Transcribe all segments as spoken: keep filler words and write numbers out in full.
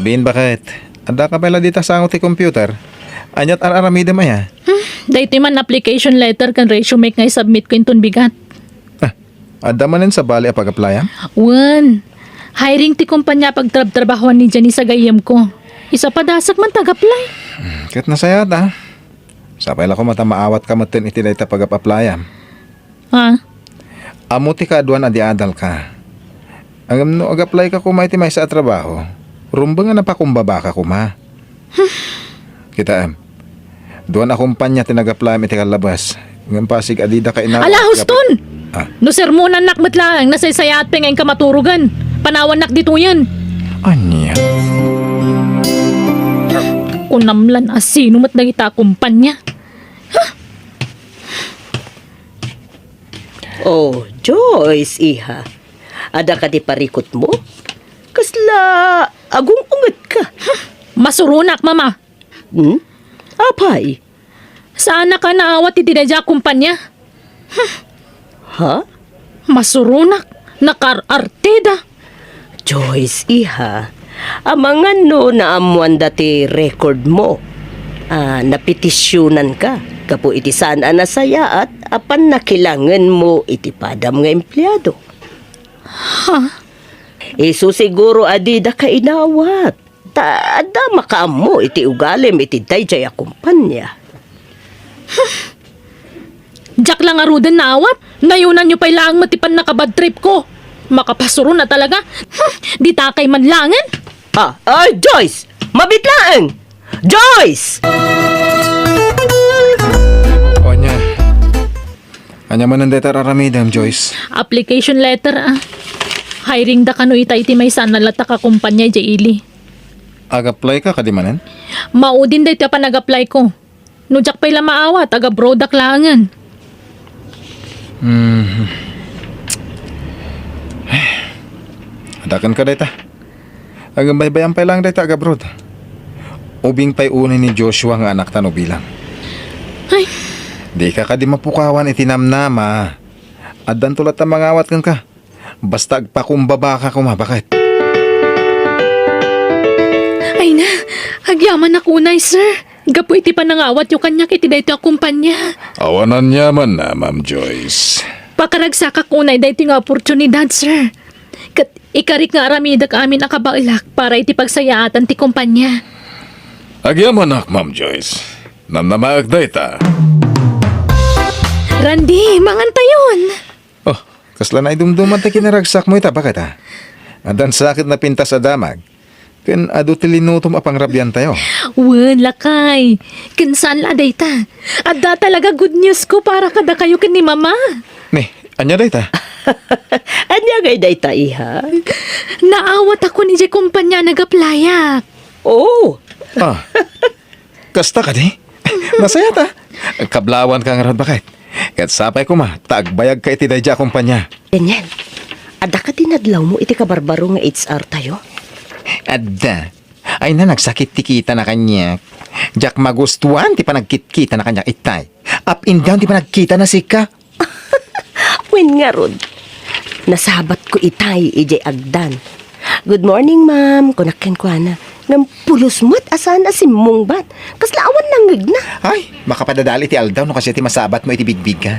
Pin, bakit? Adda ka pay la dita sango ti computer? Aniat ar-aramidem aya? Hmm, daytoy man application letter ken resume nga isubmit ko inton bigat. Ah, adda manen sabali a pag-applyam? Wen. Hiring ti kumpanya a pagtrabtrabahoan ni Janice a gayyemko. Isa padasek man ta ag-apply. Hmm, ket nasayaat, a. Sapay la koma ta maawatka metten iti dayta pag-ap-applyam. Ha? Ammo ti kaaduan a di adalka. Ngem no ag-apply ka koma iti maysa a trabaho, rumbeng a napakumbaba ka koma. Kitaem, dua a kumpanya ti nag-apply iti kallabas. Ngem pasig a dida kainawat. Ala, Huston! Ah. No sermonanak met laeng, nasaysayaat pay nga inka maturogen. Panawannak ditoyen. Ania? Kunam lan a sino met dagita a kumpanya. Oh, Joyce, iha. Adda kadi parikutmo? Kasla agung-ungetka. Masuronak, Mama. Hmm? Apay? Saanak a naawat iti daydiay a kumpanya. Ha? Masuronak, nakaar-artida. Joyce, iha, amangan no naammoanda ti record mo. Ah, napetisyonanka gapu iti saan a nasayaat a pannakilangenmo iti padam nga empleado. Ha? Isu siguro a dida kainawat. Ta adda makaammo iti ugalim iti daydiay a kumpanya. Diak la ngaruden naawat. Nayonanyo pay laeng met ti pannakabadtripko. Makapasuron a talaga. Hmm, ditakay man laengen. Ah, ay, Joyce! Mabit laeng! Joyce! O, ania? Ania manen dayta ar-aramidem, Joyce? Application letter, a. Hiring da kano ita iti maysa a nalatak a kumpanya idiay ili. Ag-apply ka kadi manen? Maudin daytoy a panag-apply ko. No diak pay la maawat, ag-abroadak laengen. Mhm. Adda kenka dayta. Agbaybay-am pay laeng dayta ag-abroad. Ubing pay unay ni Joshua nga anakta no bilang. Ay. Dika kadi mapukawan iti namnama. Addanto latta mangawat kenka. Basta agpakumbaba ka koma, baket. Ay na, agyamanak unay, sir. Gapu iti panangawatyo kaniak iti daytoy a kumpanya. Awan aniamanna, Ma'am Joyce. Pakaragsakak unay daytoy nga oportunidad, sir. Ket ikarik nga aramidek amin a kabaelak para iti pagsayaatan ti kumpanya. Agyamanak, Ma'am Joyce. Namnamaek dayta. Randy, mangantayon! Oh, kasla naidumduman ti kinaragsakmo ita, baket, a? Addan sa ket napintas a damag. Ken adu ti linutom a pangrabiantayo. Wen, lakay. Ken saan la dayta. Adda talaga good news ko para kadakayo ken ni Mama. Ni, ania dayta? Ania ngay dayta, iha? Naawatako idiay kumpanya a nag-applyak. Oh. Ah. Kasta kadi? Nasayaat, a. Kablawanka ngarud, baket. Ket sapay koma ta agbayagka iti daydiay a kumpanya. Daniel, adda kadi nadlawmo iti kabarbaro nga H R tayo? Adda. Ay na, nagsakit ti kitana kaniak. Diak magustuan ti panagkitkitana kaniak itay. Up and down ti panagkitana sika. Wen ngarud, nasabatko itay idiay agdan. "Good morning, ma'am," kunak kenkuana. Ngem pulos met a saan a simmungbat. Kasla awan nangngegna. Ay, makapadadal iti aldaw no kasdiay ti masabatmo iti bigbigat.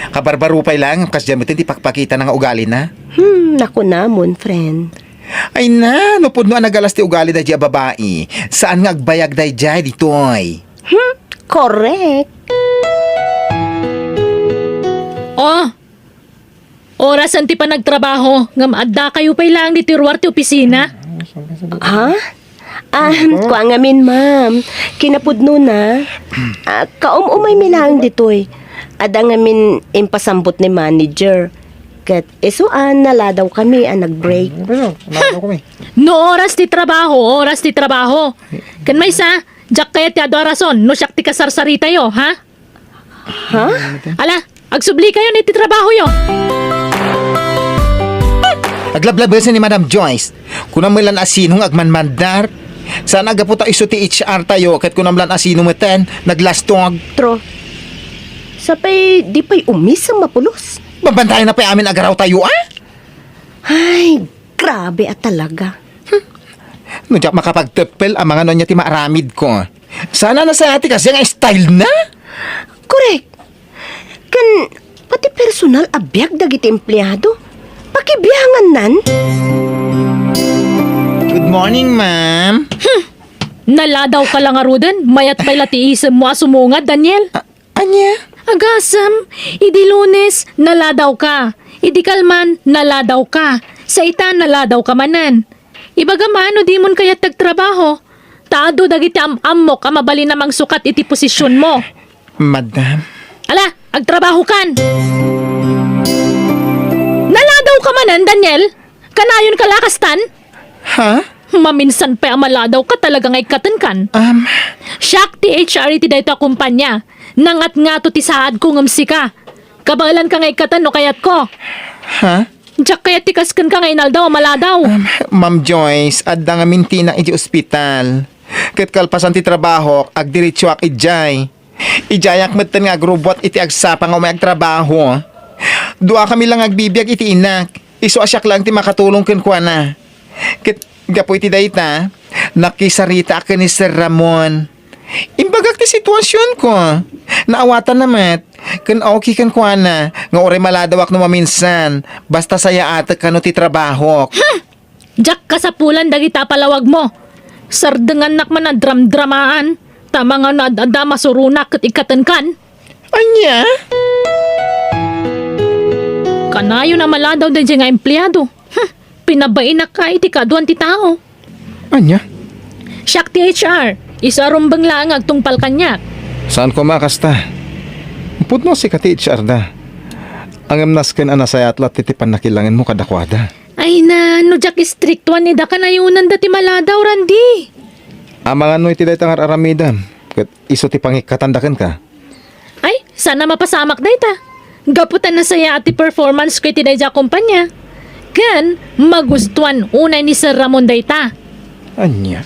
Kabarbaro pay laeng, kasdiay met ti pakpakitana nga ugalina. Hmm, nakunamon, friend. Ay na, no pudno a nagalas ti ugali daydiay a babai, saan nga agbayag daydiay ditoy. Hmm, correct. Oh, orasen ti panagtrabaho, ngem addakayo pay laeng ditoy ruar ti opisina? Ha? Ah, kua ngamin, ma'am. Kinapudnona, ah, kaum-umaymi laeng ditoy. Adda ngamin impasambut ni manager. Ket isu a naladawkami a nag-break. Ano ba yun? Naano kami? No oras ti trabaho, oras ti trabaho. Ken maysa, diak kayat ti adu a rason no siak ti kasarsaritatayo, ha? Ha? Ala, agsubli kayon iti trabahoyo. Aglablabesen ni Madam Joyce. Kunam met lan a sino nga agmanmandar. Saan a gapu ta isu ti H R tayo ket kunam lan a sino meten naglastog. Tro. Sapay di pay umis a mapulos. Babantayan na pay amin a garaw tayo, a? Ay, grabe a talaga. Hmm. No diak makapagteppel, amangan no ania ti maaramidko. Saan a nasayaat ti kasdiay nga stylena? Korek. Ken pati personal a biag dagiti empleado. Pakibiangannan. Good morning, ma'am. Naladawka la ngaruden, mayat pay la ti isemmo a sumungad, Daniel. A-, ania? Agasem, idi Lunes, naladawka. Idi kalman, naladawka. Sa ita, naladawka manen. Ibagam a no dimon kayat ti agtrabaho, ta adu dagiti am-ammok a mabalin a mangsukat iti posisionmo. Madam. Ala, agtrabahokan! Naladawka manen, Daniel? Kanayonka la kastan? Ha? Maminsan pay a maladawka talaga nga ikkatenkan. Um. Siak ti H R iti daytoy a kumpanya. Nangatngato ti saadko ngem sika. Kabaelanka nga ikkaten no kayatko. Ha? Diak kayat ti kaskenka nga inaldaw a maladaw. Um, Ma'am Joyce, adda ngamin ti inak iti ospital. Ket kalpasan ti trabahok, agdiretsoak idiay. Idiayak metten nga agrubbuat iti agsapa nga umay agtrabaho. Duakami la nga agbibiag iti inak. Isu a siak laeng ti makatulong kenkuana. Ket gapu iti dayta, nakisaritaak ken ni Sir Ramon. Imbagak ti situasionko. Naawatanna met, ken okay kenkuana nga uray maladawak no maminsan, basta sayaatek kano ti trabahok. Hmm! Diak kasapulan dagita a palawagmo. Sardengannak man a dramdramaan, ta amangan no ad-adda a masuronak ket ikkatenkan. Ania? Kanayon a maladaw daydiay nga empleado. Hmm, pinabainak ka iti kaaduan ti tao. Ania? Siak ti H R. Isu a rumbeng laeng nga agtungpal kaniak. Saan koma a kasta? Pudno a sika ti H R da. Ngem nasken a nasayaat latta ti pannakilangenmo kadakuada. Ay na, no diak istriktuan ni da kanayonanda ti maladaw, Randy. Amangan no iti dayta nga ar-aramidem, ket isu ti pangikkatanda kenka. Ay, saan a mapasamak dayta. Gapu ta nasayaat ti performance ko iti daydiay a kumpanya. Ken, magustuan unay ni Sir Ramon dayta. Ania?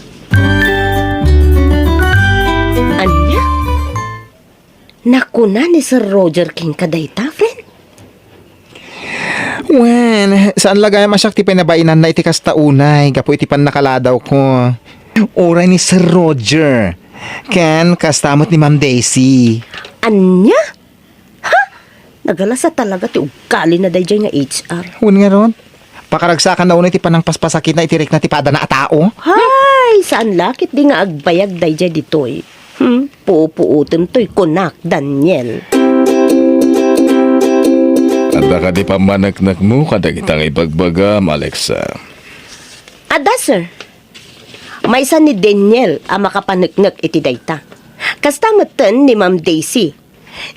Ania? Nakuna ni Sir Roger kenka dayta, friend? Wen, saan la gayam a siak ti pinabainanna iti kasta unay gapu iti pannakaladawko. Uray ni Sir Roger. Ken kasta met ni Ma'am Daisy. Ania? Ha? Nagalasa talaga ti ugalina daydiay nga H R. Wen ngarud, pakaragsakanna unay ti panangpaspasakitna iti rikna ti padana a tao. Hay, saan la ketdi nga agbayag daydiay ditoy. Hmm, pupuotem toy kunak, Daniel. Adda kadi pammaneknekmo kadagita nga ibagbagam, Alexa? Adda, sir. Maysa ni Daniel a makapaneknek iti dayta. Kasta metten ni Ma'am Daisy,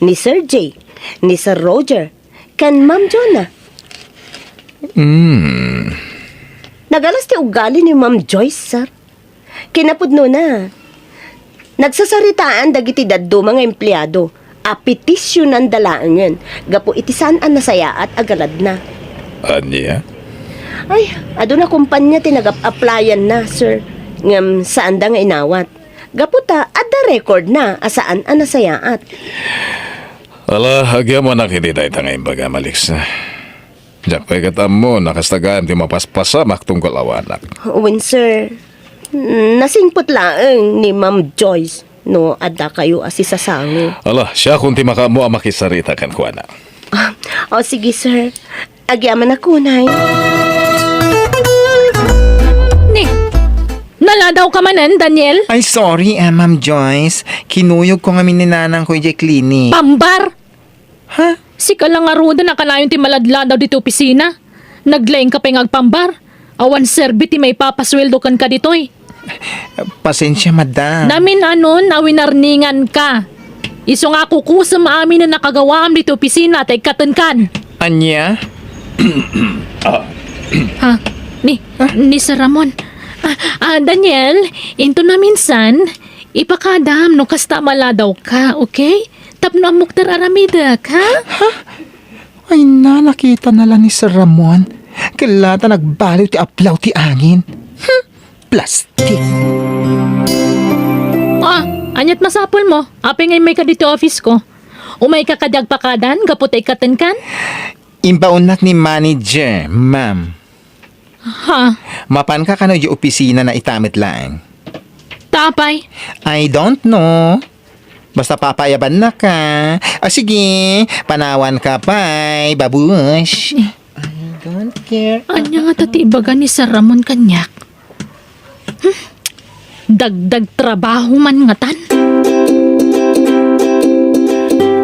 ni Sir Jay, ni Sir Roger, ken Ma'am Jonah. Hmm. Nagalas ti ugali ni Ma'am Joyce, sir. Kinapudnona, nagsasaritaan dagiti dadduma nga empleado a petisionanda laengen gapu iti saan a nasayaat a galadna. Ania? Ay, aduna kompania ti nagap-applyanna, sir, ngem saanda nga inawat. Gapu ta adda recordna a saan a nasayaat. Ala, agyamanak iti dayta nga imbagam, Alexa. Diak pay ket ammo no kasta gayam ti mapaspasamak tunggal awanak. Wen, sir. Nasingpet laeng ni Ma'am Joyce no addakayo a sisasango. Ala, siakon ti makaammo a makisarita kenkuana. Ah, o, sige, sir. Agyamanak unay. Ni, naladawka manen, Daniel? Ay, sorry, ah, Ma'am Joyce. Kinuyogko ngamin ni nanangko idiay clinic. Pambar! Ha? Sika la ngaruden a kanayon ti maladladaw ditoy opisina. Naglaingka pay nga agpambar. Awan serbi ti maipapasueldo kenka ditoy. Pasensia, madam. Namin-anon a winarninganka. Isu nga kukusem amin a nakagawaam ditoy opisina ta ikkatenkan. Ania? Ha? Ni, ni Sir Ramon. Ah, ah, Daniel, inton maminsan, ipakadam no kasta a maladawka, okay? Tapno ammok ti ar-aramidek, ha? Ha? Ay na, nakitana la ni Sir Ramon. Kella ta nagbaliw ti aplaw ti angin. Hmm, plastik. Ah, aniat masapulmo? Apay nga immayka ditoy office ko? Umayka kadi agpakadan gapu ta ikkatenkan? Imbaonnak ni manager, ma'am. Ha? Mapanka kano idiay opisina na ita met laeng? Ta apay? I don't know. Basta papaayabannaka. A, sige, panawanka pay, babush. I don't care. Ania ngata ti ibaga ni Sir Ramon kaniak? Hmm? Dagdag trabaho man ngatan?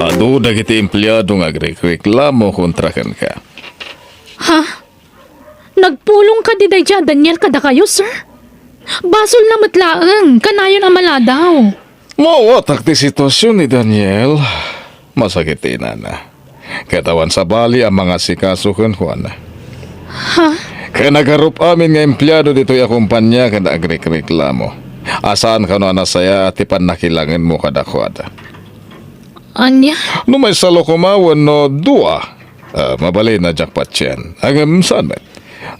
Adu dagiti empleado nga agrikreklamo kontra kenka. Ha? Nagpulong kadi daydiay a Daniel kadakayo, sir? Basolna met laeng, kanayon a maladaw. Maawatak ti sitwasyon ni Daniel. Masakit ti inana. Ket awan sabali a mangasikaso kenkuana. Ha? Ket nagarup amin nga empleado ditoy a kompania ket agrikreklamo a saan kano a nasayaat ti pannakilangenmo kadakuada. Ania? No maysa la koma wenno dua, ah, mabalin a diak patien. Ngem saan met.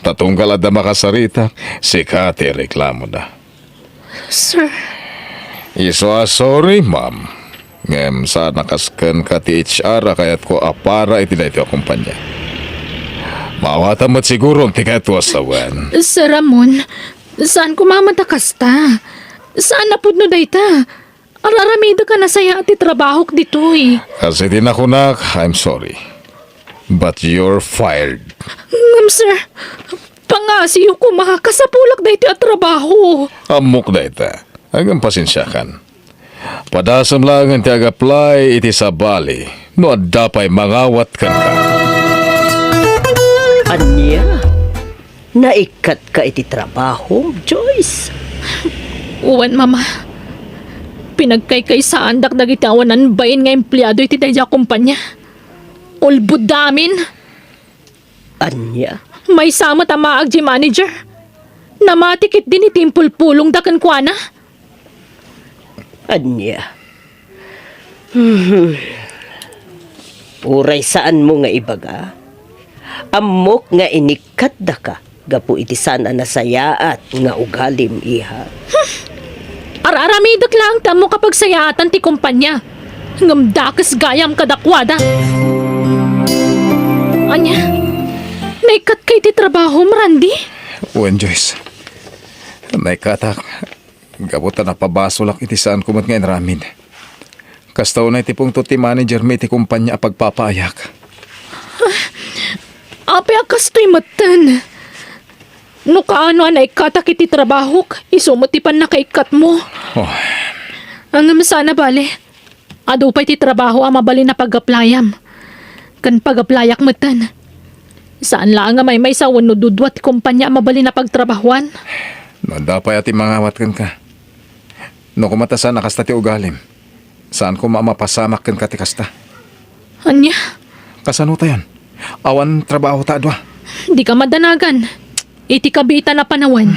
Ta tunggal adda makasarita, sika ti ireklamona. Sir. Isu a sorry, ma'am. Ngem saan a kas kenka ti H R a kayatko a para iti daytoy a kompania. Maawatam met siguro ti kayatmo a sawen. Sir Ramon, saan koma met a kasta. Saan a pudno dayta. Ar-aramidek a nasayaat ti trabahok ditoy. Kas iti nakunak, I'm sorry. But you're fired. Ngem, sir, pangaasiyo koma, kasapulak daytoy a trabaho. Ammok dayta. Ngem pasensiakan. Padasem laengen ti ag-apply iti sabali no adda pay mangawat kenka. Ania? Naikkatka iti trabahom, Joyce? Wen, Mama. Pinagkaykaysaandak dagiti awanan bain nga empleado iti daydiay a kompania. Ulbodda amin. Ania? Maysa met a maag diay manager. Namati ketdi ni ti impulpulongda kenkuana. Ania? Hmm. Uray saanmo nga ibaga, ammok nga inikkatdaka gapu iti saan a nasayaat nga ugalim, iha. Ar-aramidek laeng ti ammok a pagsayaatan ti kompania, ngem dakes gayam kadakuada. Ania? Naikkatka iti trabahom, Randy? Wen, Joyce. Naikkatak. Gapu ta napabasolak iti saanko met nga inaramid. Kasta unay ti pungtot ti managermi iti kompania a pagpapaayak. Apay a kastoy metten? No kaano a naikkatak iti trabahok, isu met ti pannakaikkatmo. Oh. Ngem saan a bale. Adu pay ti trabaho a mabalin a pag-applyam. Ken pag-applyak metten. Saan laeng a maymaysa wenno dudua ti kompania a mabalin a pagtrabahoan. No adda pay a ti mangawat kenka. No koma ta saan a kasta ti ugalim, saan koma a mapasamak kenka ti kasta. Ania? Kasano tayon? Awan trabaho ta a dua. Dika madanagan. Iti kabiitan a panawen,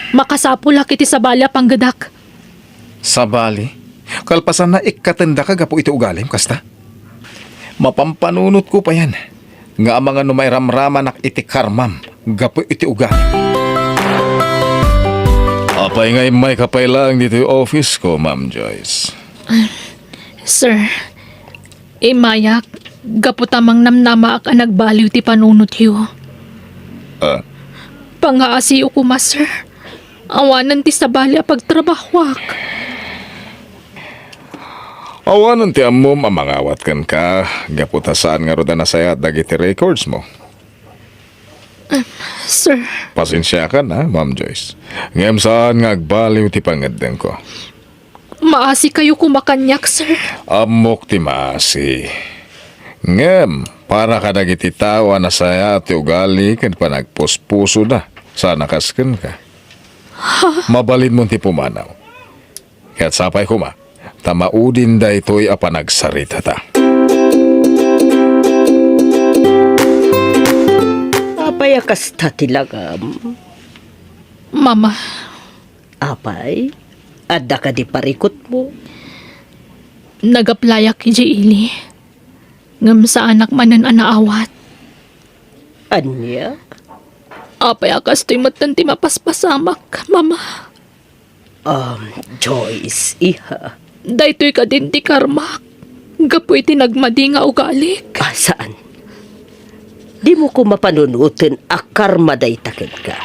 makasapulak iti sabali a panggedak. Sabali? Kalpasanna, ikkatendaka gapu iti ugalim, kasta? Mapampanunotko payen nga amangan no mairamramanak iti karmam gapu iti ugalim. Apay nga immayka pay laeng ditoy office ko, Ma'am Joyce? Sir, Immayak, gapu ta mangnamnamaak a nagbaliw ti panunotyo. Ah? Pangaasiyo koma, sir. Awanen ti sabali a pagtrabahoak. Awanen ti ammom a mangawat kenka, gapu ta saan ngarud a nasayaat dagiti records mo. Em, sir. Pasensiakan, ha, Ma'am Joyce. Ngem saan nga agbaliw ti pangeddengko. Maasikayo koma kaniak, sir. Ammok ti maasi. Ngem, para kadagiti tao a nasayaat ti ugali ken panagpuspusoda, saan a kas kenka. Ha? Mabalinmon ti pumanaw. Ket sapay koma, ta maudin daytoy a panagsaritata. Apay a kasta ti langam? Mama. Apay, adda kadi parikutmo? Nag-applyak idiay ili, ngem saanak manen a naawat. Ania? Apay a kastoy metten ti mapaspasamak, Mama? Um, Joyce, iha. Daytoy kadin ti karmak gapu iti nagmadi nga ugalik. Ah, saan? Dimo koma panunoten a karma dayta kenka.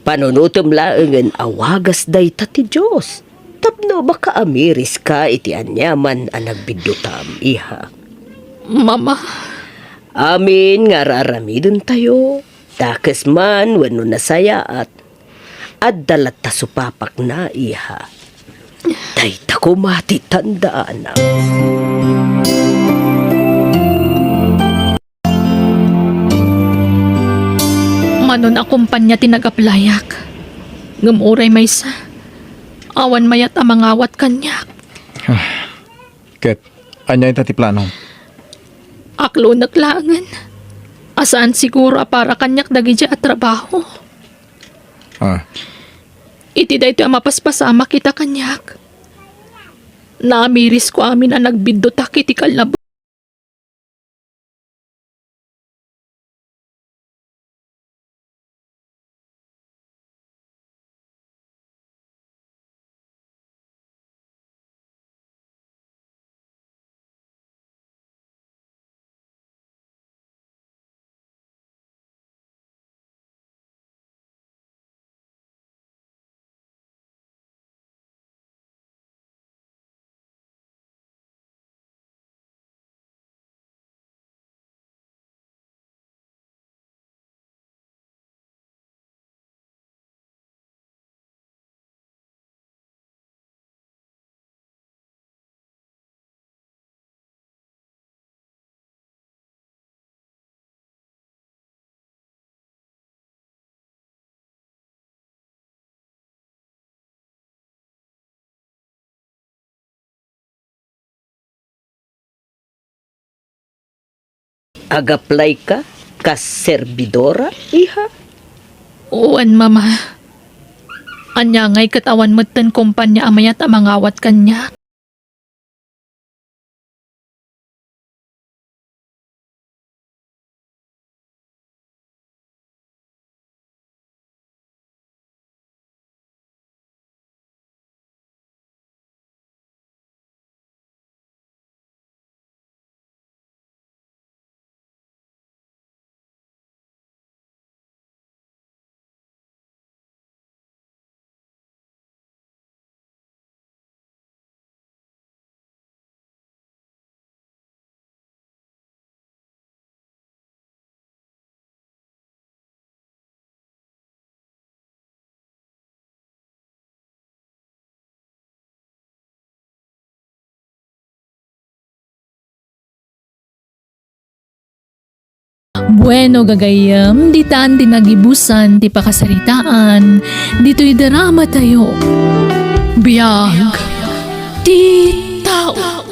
Panunotem laengen a wagas dayta ti Dios tapno makaamiriska iti aniaman a nagbiddutam, iha. Mama. Amin nga ar-aramidentayo, dakes man wenno nasayaat, adda latta supapakna, iha. Dayta koma ti tandaanna. Manon a kompania ti nag-aplayak. Ngem uray maysa, awan mayat a mangawat kaniak. Ket ania ita ti planom? Aklonek laengen a saan siguro a para kaniak dagidiay a trabaho. Ah. Iti daytoy a mapaspasamak ita kaniak, naamirisko amin a nagbiddutak iti kallabo. Agaplayka kas serbidora, iha? Wen, Mama. Ania ngay ket awan metten kompania a mayat a mangawat kaniak? Bueno, gagayyem, ditan ti nagibusan ti pakasaritaan ditoy drama tayo. Biag ti tao.